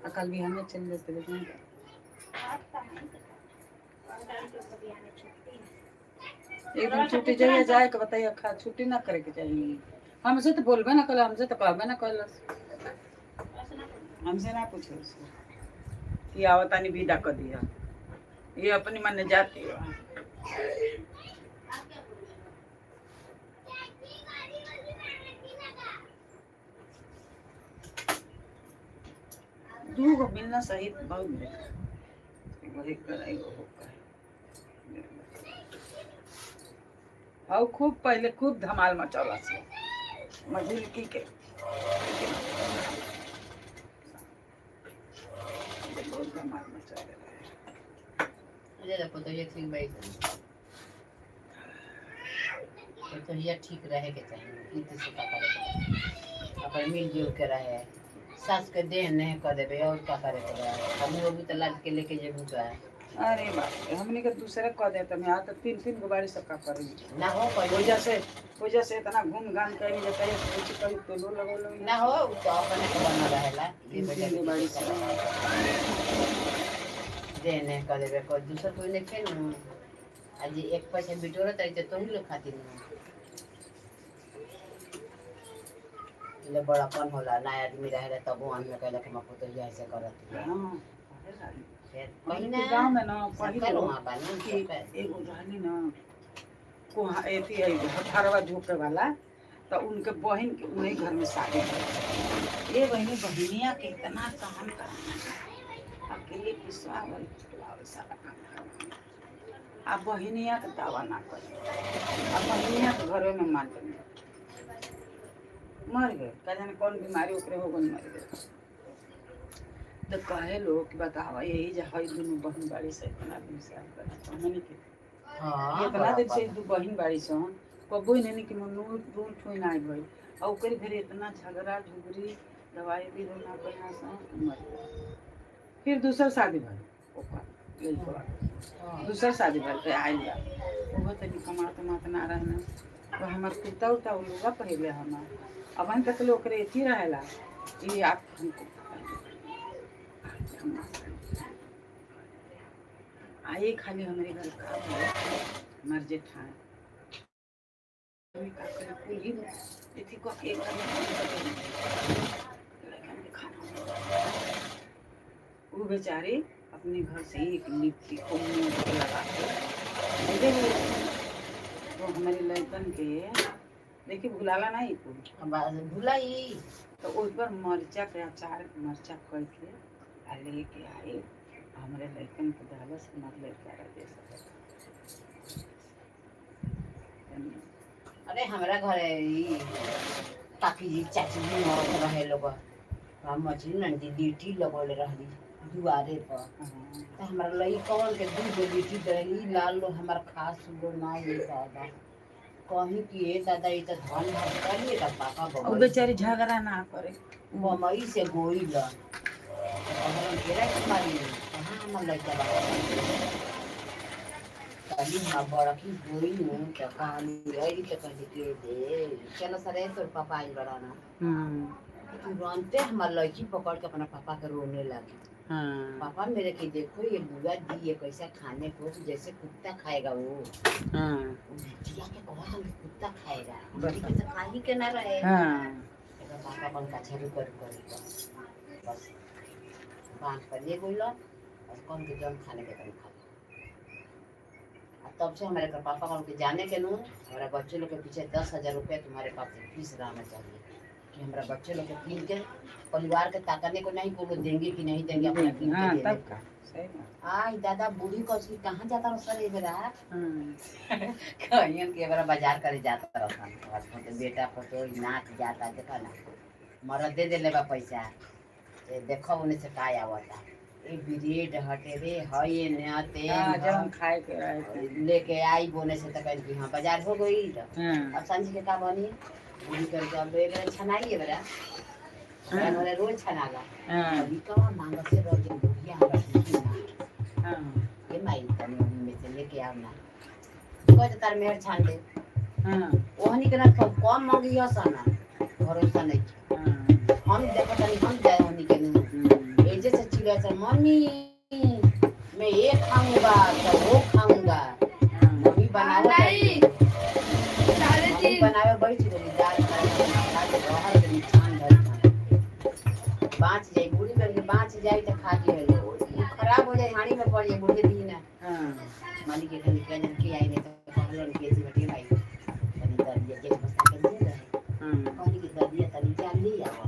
आ कल भी हमें चल जाते लेकिन आज का नहीं पता। कल के तो बिहाने छुट्टी है। एक दिन छुट्टी चाहिए जाए के बताइए खा छुट्टी ना करे के चाहिए। हमसे तो बोलबे ना कल, हमसे तो कहबे ना कल। ऐसे ना करो। हमसे ना पूछे कि आवतानी विदा कर दिया, ये अपनी मन जाती है। दू गो मिलना सही बहुत बेकार। एगो एकर एगो ओकर। और खूब पहले खूब धमाल मचौला से मझुलकी के बहुत धमाल मचौले रहे। अरे देखो तो ये ठीक भाई, तो ये ठीक रहे के चाहिए। इत से का करे के बा। अपन मिलजुल के रहे, सास के देह नहीं कर देबे और का करे के बा। हम भी तो लाद के लेके जेबू का। अरे बाप रे, हमनी के दूसरे कह देते में तो तीन तीन गो बारी सबका करी। ना हो कोई वजह से, वजह से इतना घूम घाम कर जाता है, कुछ कभी तेलो लगो ना हो उ तो अपने के बनल रहेला। ये तीन बेटा तीन गो बारी से। देह नहीं कर देबे कोई दूसर कोई नहीं खेल। आज एक पैसा बिटोरा तरी तो तुम लोग खातिर ले बड़ापन होला ना आदमी रहे तब वो हमें कहला कि मको तो ऐसे करत है। हाँ, फिर हमनी कहीं के ना गाँव में ना पहिले सबका वहाँ बा ना कि सबका। एगो रहली ना कोहा एथी है हथरवा झोंके वाला, तो उनके बहन के उन्हीं घर में शादी भइल। ये बहनी बहनिया के इतना काम कराना, अकेले पिसवा गई सारा काम कराना। आ बहनिया के दावा ना करे, आ बहनिया के घरे में मार गई, मर गए। का जाने कौन बीमारी ओकरे हो गई, मर गए। तो कहे लोग कि बतावा यही जे हई दुनू बहन बाड़ी से इतना दिन से आइल बाड़ी सन। हमनी के हाँ इतना दिन से बड़ापन। दू बहन बाड़ी सन, कबो नहीं कि मनु दूर छुई ना भइल। आ ओकरे फिर इतना झगड़ा झुगरी दवाई भी ना बढ़िया से मर गए। फिर दूसर शादी भइल ओकर लइकवा के। हाँ। दूसर शादी भइल पे आइल बा, ओहो तनी कमात उमात ना रहना। तो हमार कुर्ता उर्ता उ लुगा पहिले हमार अब हम तक ओकरे एथी रहेला। ये आप हमको आइए खाली हमारे घर का भइल, हमार जेठान का करे कुल ही एथी को एक घर में हम सके लड़कन के खाना। वो बेचारी अपने घर से ही एक लिट्टी को मुंह पे लगा के भेजे हुए थे। तो हमारे लड़कन के देखिए भुलाला नहीं कुल। अब भुलाई। तो उस पर मरचा के अचार मरचा कर के आ लेके आई हमारे लड़कन के दालस हमारे लड़का दे सके। अरे हमरा घरे ई काकी जी चाची जी मरत रहे लोग, हम मछली नंदी लिट्टी लगौले रहली दुआरे पर। हाँ। तो हमरा लइकवन के दू गो लिट्टी देली लाल लो हमार खास लो ना। ये दादा कहीं कि ए दादा ई तो धन करिए त पापा और बम्बई बेचारी झगड़ा ना करे। बम्बई से गोई ल अगर केरा के मारी कहाँ हमर लइका बा कहली हम बड़की गोई नु त कहली आई त कहली के दे चलो सरे तोर पापा आइल बड़ा ना। तुरंते हमार लड़की पकड़ के अपना पापा के रोने लगी। हाँ। पापा मेरे के देखो ये बुआ दी ये कैसा खाने को जैसे कुत्ता खाएगा वो। वो बिटिया के कहत हम कि कुत्ता खाएगा बस। के तो खा ही के ना रहे। एकर पापा अपन कछरू कर कर बस बांध कर ले गइल और कम के जम खाने के तन खा। आ तब से हमारे घर पापा को के जाने के नू हमारा बच्चे लोग के पीछे 10,000 रुपया तुम्हारे पास फीस रहना चाहिए कि हमारा बच्चे लोग के किन के परिवार के ताकने को नहीं को देंगे कि नहीं देंगे अपना किन के हाँ दे तब दे। का सही बात। आई दादा बूढ़ी कौची कहाँ जाता रहो सर ये बेरा? हाँ। कहियन के बड़ा बाजार करे जाता रहता बेटा पतो नाच जाता देखा ना मरद दे देले बा पैसा ए देखो उन्हें से का आवता ए ब्रेड हटे रे हये न ते हाँ, जब हम खाए के रहे थे। लेके आई बोने से तो कह कि हाँ बाजार हो गई। हाँ। अब सांझ के का बनी बूढ़ी करके अब बेरा छनाई है बेरा हाँ। घरे रोज छनाला। हाँ। अभी कहाँ मांग से रोज बुढ़िया हमरा ठीक ना। हाँ। ए माई तनी ओही में से लेके आव ना कह दे तार मेहर छान दे। हाँ। ओहनी के ना कम कम मंगी सना भरोसा नहीं। हाँ। हम देखो तनी हम जाए ओहनी के नहीं। एजे से मम्मी मैं ये खाऊंगा तो वो खाऊंगा। मम्मी बनावे, नहीं, साढ़े मम्मी तीन। बनावे बैठ गई, दाल भात रहर के नुकसान भइल बा। बाँच जाई बूढ़ी करके, बाँच जाई तो खा लिहे लोग। उ खराब हो जाई, हानि में पड़ जाई बूढ़े दी ना। हाँ। मालिक के निकल जन के आई नहीं तो कहलन के जी बटी भाई तनी दलिया जेठ बस्ता के दे रहे। हाँ। कहली कि दलिया तनी जान ली आव।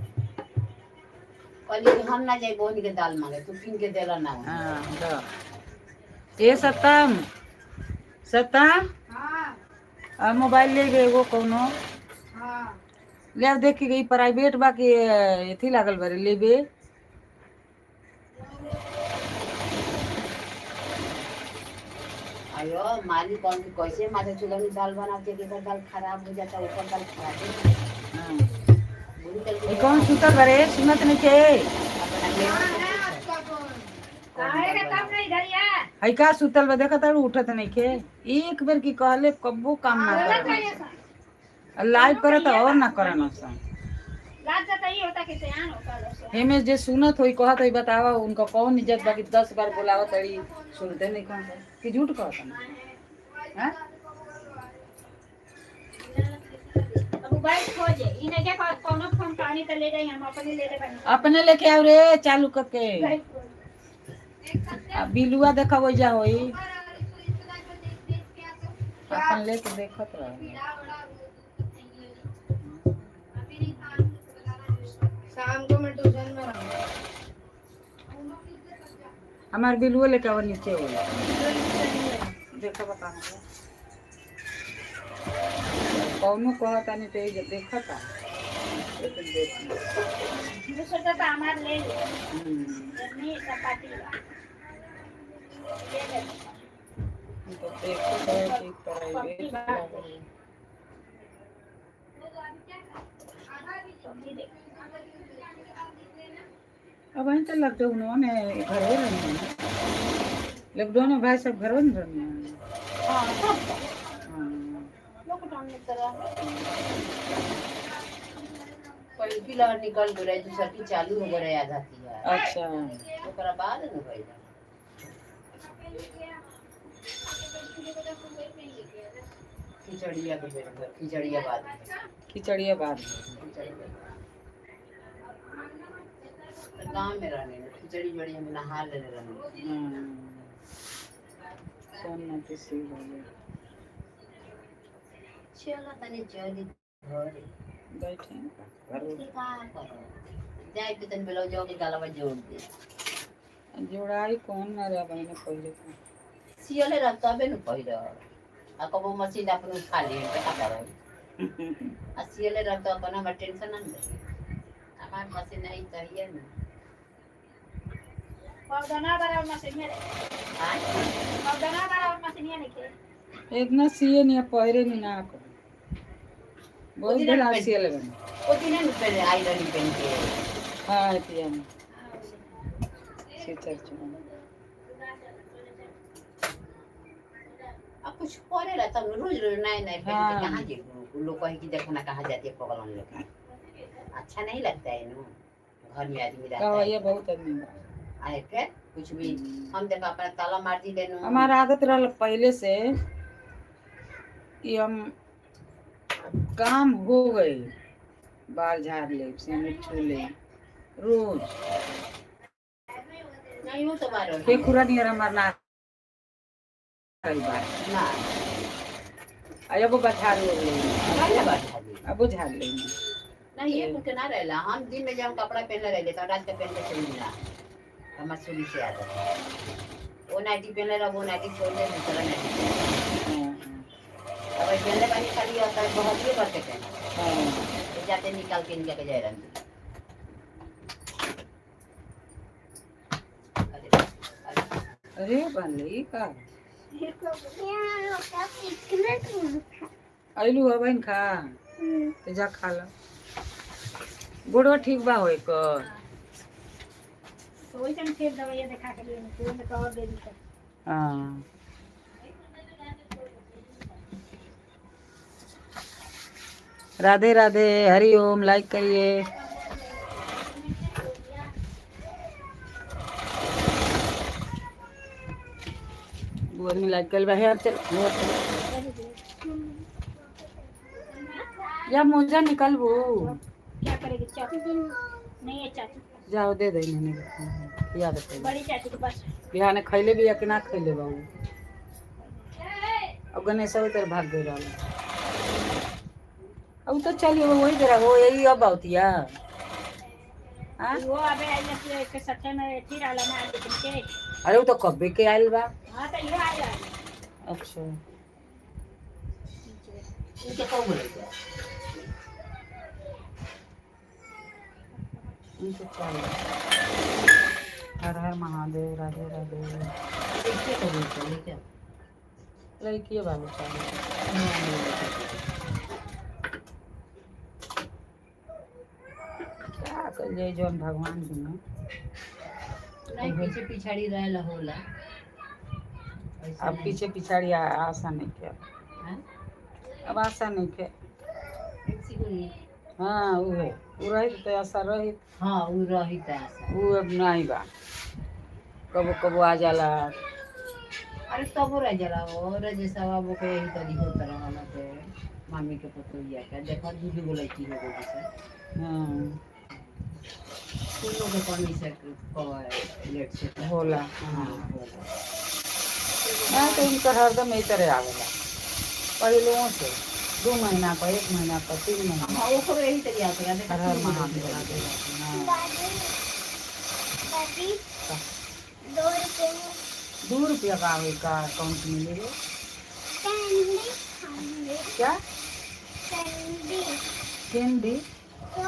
कहली कि हम ना जाई बोनी के दाल मांगे, तू किन के देला ना। हाँ, दो। ए सतम, सतम। हाँ। आ मोबाइल ले गए एगो कोनो। हाँ। ले अब देखी गई प्राइवेट बा कि एथी लागल बारे लेबे। अयो मालिक कौन के कैसे माथे चूल्हा में दाल बनाते कि एकर दाल खराब हो जाता, ऊपर दाल खराब हो जाता। हाँ। बुढ़ी दाल ए कौन सुतल बारे, सुनत नहीं के? अपना पेट हाँ, से है पूछो। आपका फोन कौन आएगा दाल तब नहीं धरिया। है का सुतल बा, देखत तारू उठत नहीं के। एक बेर की कहले कब्बो काम ना गलत करे। है ये सब। लाइव करे तो और ना करन सन। लाज जाता ही होता कि सयान होता जैसे। हेमे जे सुनत होई कहत होई, बतावा उनका कौन इज्जत बाकी 10 बार बोलावत तड़ी सुनते नहीं कौन कि झूठ कहत ना। हां। अब मोबाइल खोजे इन्हें क्या कौनो फोन कहानी तो ले जाई, हम अपने ले ले बनी। अपने लेके आओ रे चालू करके। आ बिलुआ देखा वही होई, अपन लेके देखत रहो। शाम को मैं ट्यूशन में रहूंगा। हमार बिलुआ लेके आओ नीचे हो, देखो बता कौनो कहता नहीं तो ये देखता लेकिन देख। दूसरा तो हमार ले ले। हम्म। नहीं सपाटी बा। ले ले। तो देखो तो कि प्राइवेट लागल। सब्जी देख। अब वहीं तो लॉकडाउन में घरे रहने, लॉकडाउन में भाई सब घरों में रहने। हाँ, सब। हाँ। लॉकडाउन में तरह पहिलकी लहर निकल गई रहे, दूसर की चालू हो गई रहे आधा तिहार। अच्छा। ओकरा बाद न भइल। खिचड़िया के बेर भइल, खिचड़िया बाद में। खिचड़िया बाद। खिचड़िया गाँव में रहने में खिचड़ी बड़ी हम नहा लेने रहने। हाँ, सोन तो सी हो गई। चलो तनी चली घरे। बैठे घरों। का करो जाए के तनी ब्लाउज के गलवा जोड़ दे। जोड़ाई कौन ना रहा बहने पहले तो। सियले रह तबे न पहिर आ कबो मशीन अपन उठा ले त का करब। आ सियले रह त अपन हमर टेंशन न रही, हमार मशीन नहीं चाहिए न। पौधना बराबर मशीनिया रहे। आय? पौधना बराबर मशीनिया नहीं खे। इतना सिए नहीं पहिरे नहीं ना करो बहुत ओदिना दिन पेन- सिए ले बने। ओ दिन न पहले आई रही पहन के। हाँ, पिया में सी चर्च में। अब कुछ करे रहा तब रोज रोज नए नए पहन के। हाँ। कहाँ जे लोग कहे कि देखो ना कहाँ जाती है पगलन लोग, अच्छा नहीं लगता है नु, घर में आदमी रहता कहा ये है। बहुत आदमी बा। आए फिर कुछ भी हम देखो अपना ताला मार दी लेनु। हमारा आदत रहल पहले से कि हम काम हो गए बाल झाड़ ले सिर छू ले रोज। नहीं वो तो बारो फेकुरा नियर हमार ना रही बात। ना। आ अब बझाड़ ले। काहे बात खाली। अब झाड़ ले। नहीं, ये कुछ ना रहला, हम दिन में जब कपड़ा पहनले रहले तो रात के पहन के चली ना, हमार शुरू से आदत है। वो नाइटी पहनले रह, वो नाइटी छोड़ दे, दूसरा नाइटी पहन। अब ये पहनले बानी खाली होता है बहुत ही करके पहन। हाँ। ये जाते निकाल के इनके के जाए रंग। अरे अरे। अरे भले का अइलू हो बहन खा तो जा खा लो, गोड़वा ठीक बा होए कर। तो वही टाइम फिर दवाइया दिखा के लिए तो में और दे दी। हाँ, राधे राधे, हरि ओम, लाइक करिए। दू आदमी लाइक कइल बा। हे चल, हे चल। या मोजा निकलबू। क्या करेगी चाची? नहीं है चाची। जाओ दे दे इन्हें, याद है। बड़ी चाची के पास। बिहाने खैले भी या कि ना खैले बाबू? अब गणेश तेरे भाग गए रहा। अब तो चलिए वही जरा वो यही अब आवतिया। हाँ? वो अबे आई के के सथे में थी रहला ना लेकिन के। अरे वो तो कब्बे के आयल बा। हां, तो इहो आया। अच्छा। इनके कौन बोले? इनके चल। हर हर महादेव, राधे राधे। लड़के को बोलते हैं क्या? लड़की बाबू चल। क्या कर जाए जौन भगवान जी ने। नहीं, पीछे पिछाड़ी रहेला होला ऐसे अब नहीं। पीछे पिछाड़ी आशा नहीं किया। हाँ? अब आशा नहीं के। एक सिकुड़ी। हाँ, वो है, वो रहित तो आशा रहित। हाँ, वो रही त आशा। वो अब नहीं बा, कबो कबो आ जाला। अरे तब रह जाला हो रजेशवा बाबू के यही तरी होता रहल के मामी के पतोहिया के देखो, दू दू गो लड़की हो गई से। हाँ। तीनों के कमी से लेट से होला। हाँ। हाँ। होला। ना तो इनकर हरदम यही तरह आवेला, पहले से 2 महीना पर, 1 महीना पर, 3 महीना। हाँ, ओकरो यही तरी आवत रहे। हर हर महादेव। हाँ। दादी, दादी, 2 रुपए। 2 रुपया का आवे का अकाउंट मिले? कैंडी खाएंगे। क्या? कैंडी। कैंडी? तो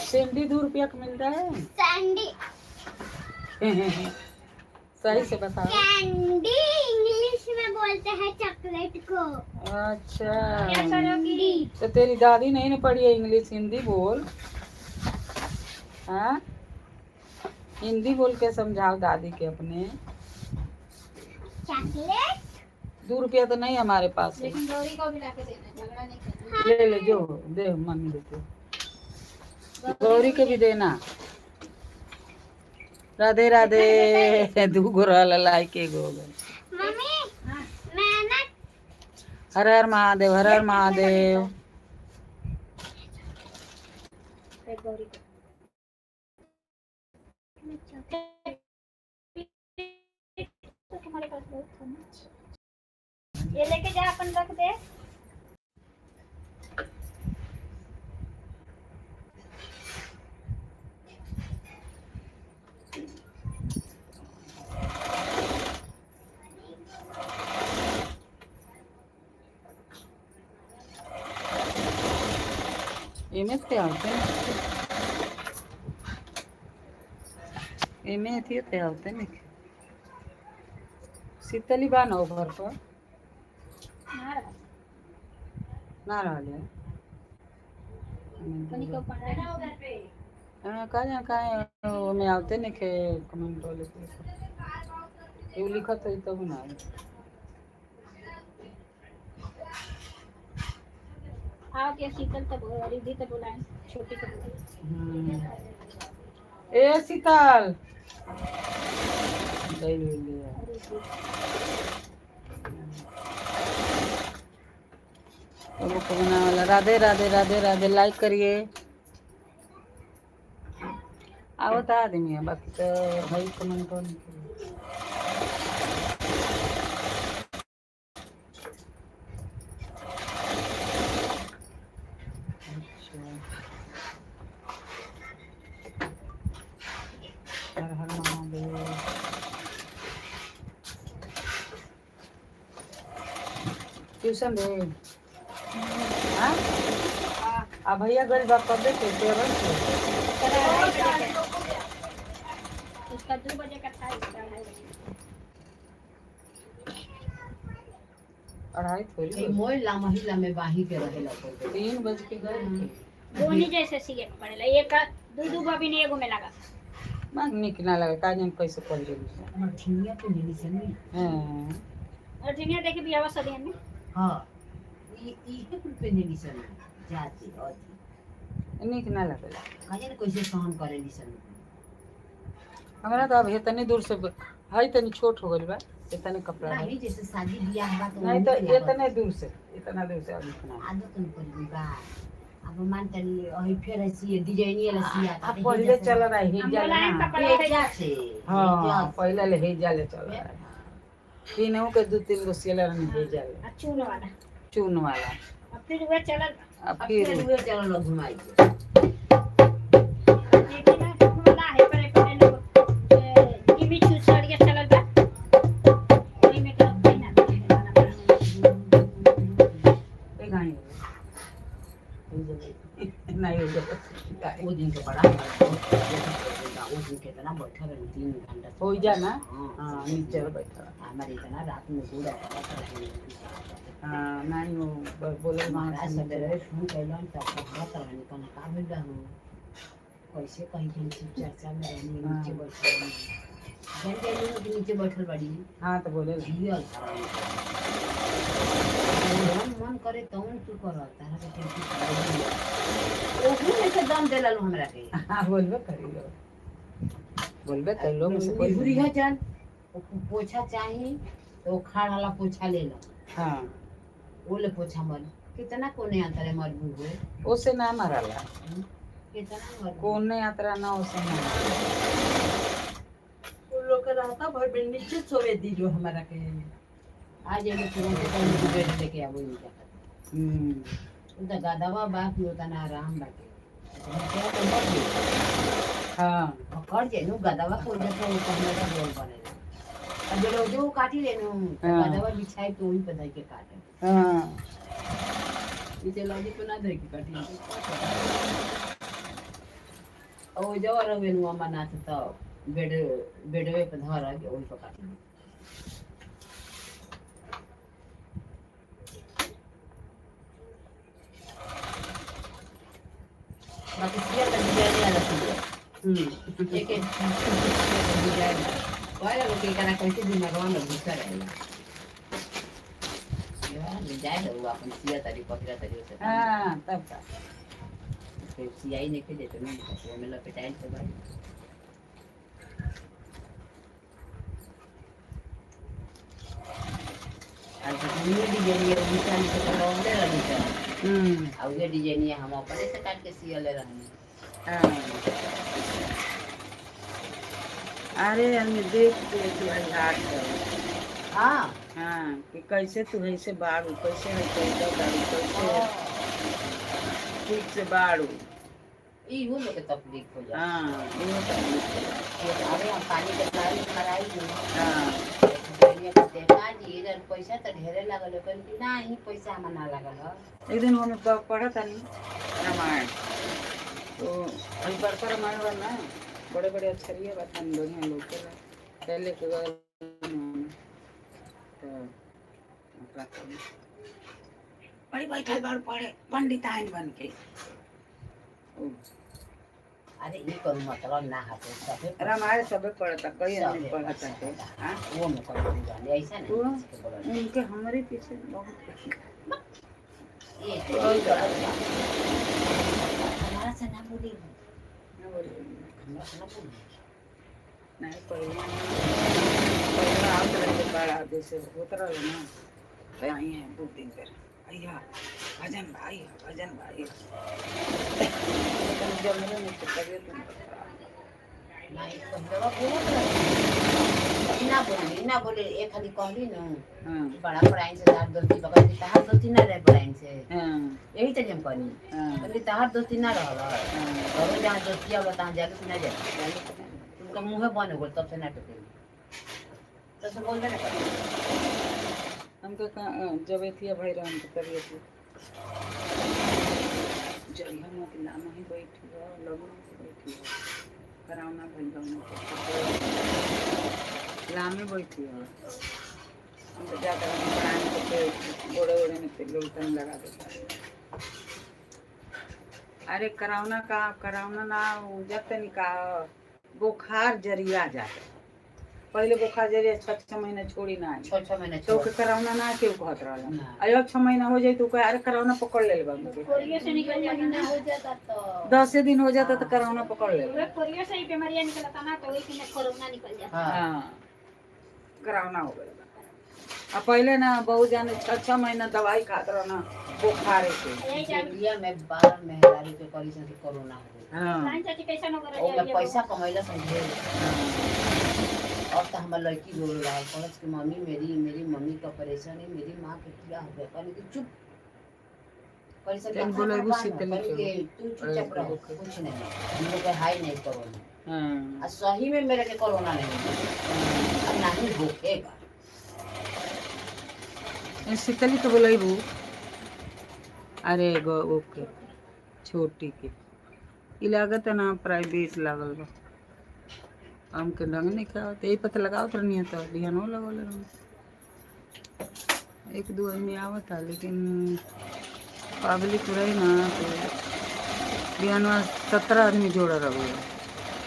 सैंडी 2 रुपया का मिलता है? सैंडी। सही से बताओ। कैंडी इंग्लिश में बोलते हैं चॉकलेट को। अच्छा। क्या करोगी? तो तेरी दादी नहीं ना पढ़ी है इंग्लिश, हिंदी बोल। हाँ, हिंदी बोल के समझाओ दादी के अपने। चॉकलेट। 2 रुपया तो नहीं हमारे पास है। लेकिन गौरी को भी लाके देना, झगड़ा नहीं करना। ले ले, जो दे मम्मी देते, गौरी के भी देना। राधे राधे। दू गो रहल लाइक, एगो हो गइल। मम्मी, मैं ना हर हर महादेव, हर हर महादेव। एक गौरी को तो तुम्हारे पास बहुत था ना, ये लेके जा, अपन रख दे। एमे ते आवते एमे अथी ते आवते नहीं। शीतली बा ना घर पर? ना रहा। ना रहले। मनी को पढ़ना उधर पे। हाँ, का जाने काहे ओमे आवते नहीं के कमेंट वाले के। उ लिखत होई तब ना आई। आओ के शीतल तब रिद्धि तब बुलाए, छोटी तब बुलाए। ए शीतल गई ले आ। तो वो को बनावला। राधे राधे, राधे राधे। लाइक करिए। आवत आदमी है, बाकी तो भाई कमेंट नहीं करिए। अच्छा। हर हर महादेव। ट्यूशन दे। हाँ, आ भैया गइल बा कबे के टेबल से। उसका 2 बजे का था, इसका 2:30 बजे। अढ़ाई थोड़ी। ए मोय लामही लामे बाही के रहेला कोई। 3 बज के गए। दोनी जैसे सीखे के पड़ेला, एक दू दू गो भी नहीं एगो में लगा। मांग निक ना लगे, का जाने कैसे पढ़ गई। हमर ठिंगिया पे मिली से नहीं। हाँ। और ठिंगिया देखी बियावा सदियन में। हाँ, ई ई कुल पे मिली से जाती और निक ना लगे। का जाने कैसे सहन करेली सन। हमरा तो अब इतनी दूर से हई तनी छोट हो गइल बा, इतने कपड़ा नहीं जैसे शादी ब्याह बा तो नहीं तो उन्हीं के लागत। इतने दूर से, इतना दूर से अभी इतना। आदत न पड़ गई बा। अब मान तनी अही फेर ऐसी डिजाइन वाला सिया अब पहले चल रहा है हिजा मुलायम ना। कपड़ा है। हेजा से। हाँ, पहले ले हिजा ले चल रहा है। तीनों के दो तीन गो सिला रही हिजा ले। आ चून वाला। चून वाला। अब फिर वह चलल। अब अब फिर फिर उहे चलल घुमाई के। देखी ना चून वाला है पर पर लोग जिमी चू साड़िया चलल बा। ओही में के लोग पहिना ए गाई नहीं हो जाए। वो दिन के बड़ा हमारा बहुत तबीयत हो गइल बा। वो दिन के इतना बैठल रही 3 घंटा से। हो जा ना। हाँ, हाँ, नीचे बैठा। हमारे इतना रात में गोड़ अटकत रहे। हाँ, नहीं वो बोले महाराज सवेरे फोन कैलन त कहत रहनी कन का भइल बा हो, कैसे कही हम शिव चर्चा में रहनी। हाँ। नीचे बैठल रहनी, जान जानी कि नीचे बैठल बड़ी। हाँ तो बोले ला। जियल जौन मन करे तौन तू कर, तारा के टेंशन ओहू में से दम देलल हमरा के। हाँ, बोलबे करी लो, बोलबे कर लो मुझसे कोई। निहुरी है जान, ओ पोछा चाही तो खाड़ वाला पोछा ले लो। हाँ। वो ले पोछा मर कितना कोने अंतरे मरबू हुए। उसे ना मारला। कितना मरबू। कोने यात्रा ना उसे ना मारला। उन लोग का रहता भर में नीचे सोवे दी जो हमारा के। आज एगो तुरंत कहीं बेड लेके आबो इनका खातिर। हम्म। उ त गदवा बाप ही उतना आराम बाटे। अच्छा तो मर गई। हाँ। पकड़ जाए नु गदवा को जैसे वो कहने का बोल बनेला। अब जो जो काटी ले नु हाँ। गदवा बिछाई तो वही पर धर के काटे। हाँ। नीचे लौजी को ना धर के काटी। और जो रहे नु अमरनाथ तो बेड बेडवे पर धर के वही पर काटी। बाकी सिया का डिजाइन वाला सिया। हम्म। एक एक डिजाइन पहले लोग के करा कैसे दिमागवा में घुसा रहेला। यार जाए दो अपन सिया तारी पकड़ा तारी उसे। हाँ, तब का। फिर सियाई नहीं के देते ना वो में लपेटाइल तो भाई। आज तो डिजाइन ये उनका नहीं तो लौंडे रही था। हम्म। और ये डिजाइन ये हम अपने से काट के सिया ले रहे हैं। हाँ। अरे आदमी देख के तू हाथ कर। हाँ। हाँ, कि कैसे तू ऐसे बाड़ू, कैसे है कैसे बाड़ू, कैसे है ठीक से बाड़ू। ई वो लोग के तकलीफ हो जाए। हाँ, ये तकलीफ हो जाए। अरे हम पानी के सारी खराई दी। हाँ। देखा जी इधर पैसा तो ढेरे लागल है, कहली कि ना ही पैसा हमार ना लागल है। एक दिन हम पढ़ा था नहीं रामायण, तो अभी बड़का रामायण बा ना, बड़े बड़े अक्षरिया बा तनी बढ़िया लोग के पहले के गए तो ओकरा कहली, बड़ी बैठल बाड़ पढ़े पंडित आइन बन के। ओ, अरे ये करू मतलब ना हटे सबे रामायण सबे पढ़ता, कई आदमी सबे पढ़ता है। हाँ? वो में करू जाने ऐसा नहीं वो किसी के बोलल। उनके हमारे पीछे बहुत ये तो ये गलत बात। हमारा से ना बोली। ना बोली। हमरा से ना बोली। नहीं, पहले पहले आवत रहे बड़ा जैसे होत रहे ना, तो आई हैं दो दिन पर अय्या भजन भाई भजन भाई। लेकिन जब मेरे में तो तबीयत नहीं खराब। नहीं पहले बोलत रहे। ना बोली ना बोले एक खाली कहली न। हाँ। बड़ा पढ़ाई से तार दोस्ती पकड़ के तहार दोस्ती ना रहे पढ़ाई से। हाँ। यही तो हम कहनी। हाँ। कहली तहार दोस्ती ना रहल। हाँ। घरों जहाँ दोस्ती आवला तहाँ जाके कि ना जाए। उनका मुँह बंद हो गया तब से ना टोके, तब से बोलबे ना करे। हमको जब एथिया भई रहा हमको तबीयत जइहा मत, लामा ही बैठी हो, लगना ही बैठी हो, करावना भइल बा उनके। लामे बैठी हो। हम तो जाता हूँ प्राण के गोड़े गोड़े में तेल उतन लगा देता है। अरे करावना का करावना ना उ जब तनी का बुखार जरिया जाता। पहले बुखार जरिया 6-6 महीना छोड़ी ना आई। 6-6 महीना तो छोड़ ओके करावना ना केहू कहत रहल। ना। अरे अब 6 महीना हो जाई तो कहे अरे करावना पकड़ ले बा मुझे। कोरियो से निकल जाता महीना ना। हो जाता तो 10 दिन हो जाता तो करावना पकड़ ले। वह कोरियो से ही बीमारियां निकलता ना, तो वही में कोरोना निकल जाता। हाँ। हाँ। करावना हो गइल बा। आ पहले ना बहुत जाने छः छः महीना दवाई खात रहना बुखारे के। यही जान इंडिया में 12 मेहरारू के करी सन के कोरोना हो गइल। हाँ लाइन चाची कैसा न कर ओमे पैसा कमैला सन ढेर। और तो हमार लड़की रो रहा है, कहलस कि मम्मी मेरी मेरी मम्मी का ऑपरेशन है, मेरी माँ के क्या हो गया। कहली कि चुप करी सन तेन के बोलेगु अपना शीतली बात के। ना, कहली कि तू चुपचाप रहो, कुछ नहीं, हम लोग के हाई नहीं कोरोना। हाँ आ सही में मेरे के कोरोना नहीं है, अब नहीं होखेगा। ए, शीतली के बोलेबू। अरे एगो ओके छोटी के इ लागत है ना प्राइवेट लागल बा, हमके ढंग नहीं खावत, यही पता लगावत रहनी है तो बिहानो लगल रहनी। एक दो आदमी आवत है लेकिन पब्लिक रही ना तो बिहानवा 17 आदमी जोड़ रहो,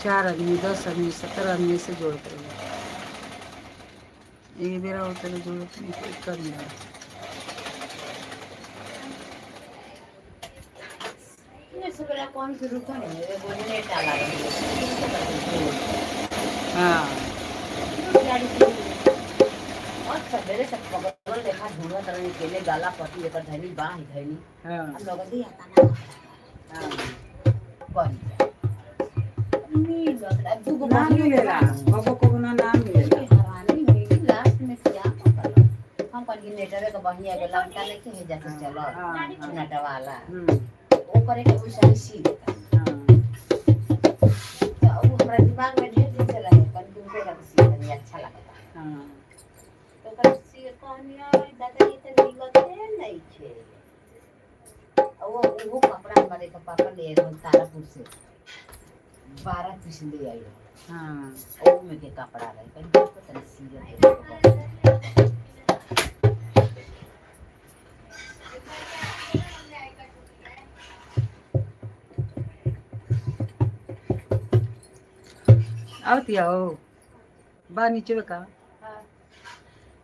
4 आदमी 10 आदमी 17 आदमी से जोड़ते रहो। ये बेरा होता है जोड़ते नहीं तो एक आदमी रहे। ये सवेरा कौन से रुका नहीं एगो नेटा लागल हाँ और सवेरे से पकड़ल देखा ढूंढत रही केने गाला पटी एकर धनी बाह धनी। हाँ हम लोग दी आता ना हाँ करी मिलत ना दूगो ना बहिनी मिलेला, कबो कबो ना ना मिलेला। हरानी मिली लास्ट में क्या पता हम कहली नेटवे के बहिनी एगो लमका लेके हे जाके चलो हाँ, हाँ। नेटवा वाला हम्म, ओ करे के वैसा ही सी देता। हाँ। तो उ हमरा दिमाग में ढेर दिन से रहे कन तुम के का सी तनी अच्छा लगता। हाँ। तो कर सी कहनिया दादा ये तो मिलते नहीं छे। और वो कपड़ा हमारे के पापा ले आए तारापुर से 12 पीस ले आई। हाँ। ओ में के कपड़ा रहे कन पता नहीं सी रहे। आवती आओ बा नीचे का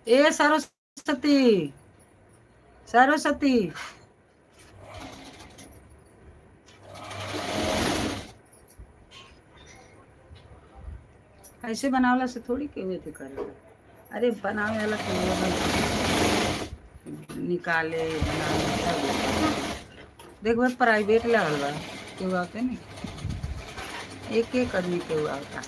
ए सरस्वती सरस्वती ऐसे बनावला से थोड़ी केहू अथी करेला। अरे बनावे वाला केहू निकाले बनावे सब। देख भाई प्राइवेट लगल बा, केहू आते नहीं, एक एक आदमी केहू आवता।